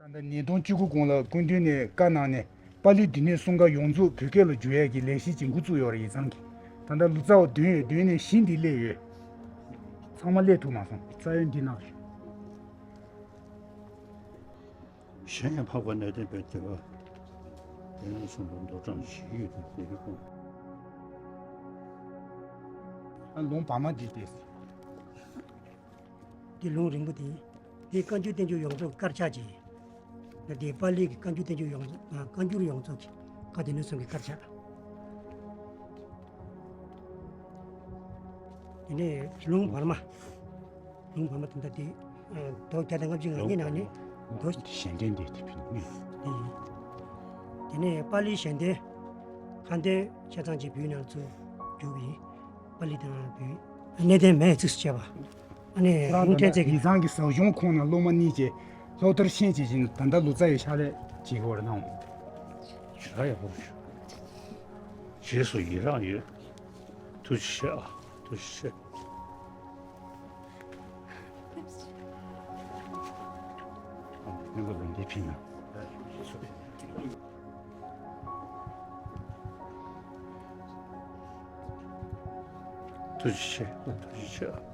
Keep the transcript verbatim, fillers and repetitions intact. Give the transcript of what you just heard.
ད་ལྟ་ཉིས་སྟོང་བཅུ་དགུ་གོང་ལ་སྐུ་མདུན་ནས་བཀའ་གནང་ནས་པཱ་ལིའི་སྡེ་སྣོད་གསུམ་ཀ་ཡོངས་རྫོགས་བོད་སྐད་ལ་བསྒྱུར་ཡས་ཀྱི་ལས་གཞི་ཅིག་འགོ་བཙུགས་ཡོད་རེད། ཡིག་ཚང་གི། ད་ལྟ་ལོ་ཙཱ་བ་བདུན་ཡོད། བདུན་ནས་བཞི་འདི་སླེབས་ཡོད། ཚང་མ་སླེབས་ཐུབ་མ་སོང་། རྩ་ཡོན་འདི་གནང་། གཞན་ཡང་འཕགས་པ་གནས་བརྟན་པའི་སྡེ་པ། སྡེ་སྣོད་གསུམ་པ་མདོ་གྲངས་བཞི་ཡོད་པའི་སྡེ་པའི་ཁོངས། ཨ་ལུང་བར་མ་འདི་སྟེ། འདི་ལུང་རིང་པོ་དེ། འདི་བཀའ་འགྱུར་བསྟན་འགྱུར་ཡོངས་རྫོགས་དཀར་ཆག་ཅིག། ད་འདི་པཱ་ལི་གི་བཀའ་འགྱུར་བསྟན་འགྱུར་ཡོངས་རྫོགས། ཨ། བཀའ་འགྱུར་ཡོངས་རྫོགས་ཀྱི་བཀའ་སྡེ་སྣོད་གསུམ་གྱི་དཀར་ཆག། དེ་ནས་ལུང་བར་མ། ལུང་བར་མ་དེ་འདྲ་དེ། ཨ། མདོ་བརྒྱ་དང་ལྔ་བཅུ་ང་གཉིས་ནང་ནས་མདོ། གཞན་དོན་འདི་དེ་ཕན་ནི། དེ་ཡིན། དེ་ནས་པཱ་ལིའི་གཞན་དོན། ཁ་འདོན་ཆ་ཚང་གཅིག་བོད་ནང་ཚུར་བསྒྱུར་གྱི་ཡིན། པཱ་ལི་དང་བོད། གནས་བརྟན་མའི་ཚིགས་སུ་བཅད་པ། ཨ་ནི་ཁོ་རང་ལུང་ད་ཕྲན་ཚེག་གི། ཡིག་ཚང་གི་ཟབ་སྦྱོང་ཁོངས་ནས་སློབ་མ་གཉིས་ཀྱིས་སློབ་མཐར་ཕྱིན་བྱས་ཤིང་ད་ལྟ་ལོ་ཙཱ་ཡི་ཕྱག་ལས་བྱེད་ཀྱི་ཡོད་རེད་གནང་། ཞེ་དྲག་ཡག་པོ་རེད། རྗེས་སུ་ཡི་རང་ཡོད། ཐུགས་རྗེ་ཆེ་ཨ། ཐུགས་རྗེ་ཆེ། ཨ། སྙན་པ་ལ་འདི་ཕིན་ན། ཐུགས་རྗེ་ཆེ། ཐུགས་རྗེ་ཆེ་ཨ།